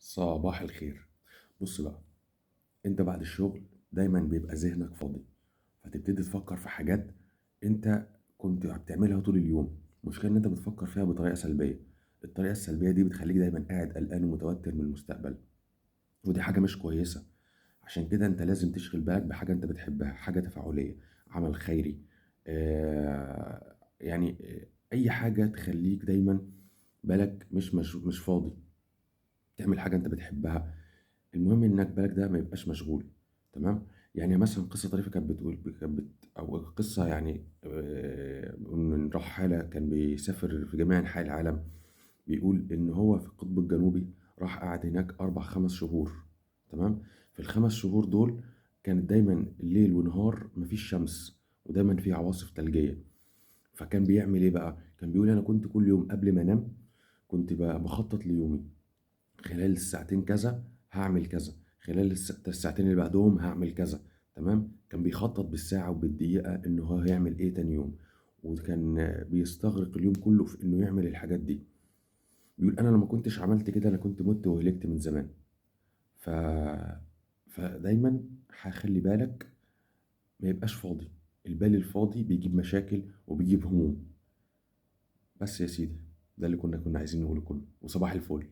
صباح الخير. بص بقى، انت بعد الشغل دايما بيبقى ذهنك فاضي، فتبتدي تفكر في حاجات انت كنت بتعملها طول اليوم. المشكلة ان انت بتفكر فيها بطريقة سلبية. الطريقة السلبية دي بتخليك دايما قاعد قلقان ومتوتر من المستقبل، ودي حاجة مش كويسة. عشان كده انت لازم تشغل بالك بحاجة انت بتحبها، حاجة تفاعلية، عمل خيري، آه يعني اي حاجة تخليك دايما بالك مش فاضي، تعمل حاجة انت بتحبها. المهم انك بالك ده ما يبقاش مشغول، تمام؟ يعني مثلا قصة طريفه كانت بتقول، كانت بت او قصة يعني من رحاله كان بيسافر في جميع انحاء العالم، بيقول ان هو في القطب الجنوبي راح قعد هناك 4-5 شهور، تمام؟ في ال5 شهور دول كانت دايما الليل ونهار مفيش شمس، ودايما في عواصف ثلجيه. فكان بيعمل ايه بقى؟ كان بيقول انا كنت كل يوم قبل ما انام كنت بخطط ليومي، خلال الساعتين كذا هعمل كذا، خلال الساعتين اللي بعدهم هعمل كذا، تمام؟ كان بيخطط بالساعة وبالدقيقة إنه هو هيعمل إيه تاني يوم، وكان بيستغرق اليوم كله في إنه يعمل الحاجات دي. بيقول أنا لو ما كنتش عملت كده أنا كنت مت وهلكت من زمان. فدايما هخلي بالك ما يبقاش فاضي. البال الفاضي بيجيب مشاكل وبيجيب هموم. بس يا سيدي، ده اللي كنا عايزين نقوله كله، وصباح الفل.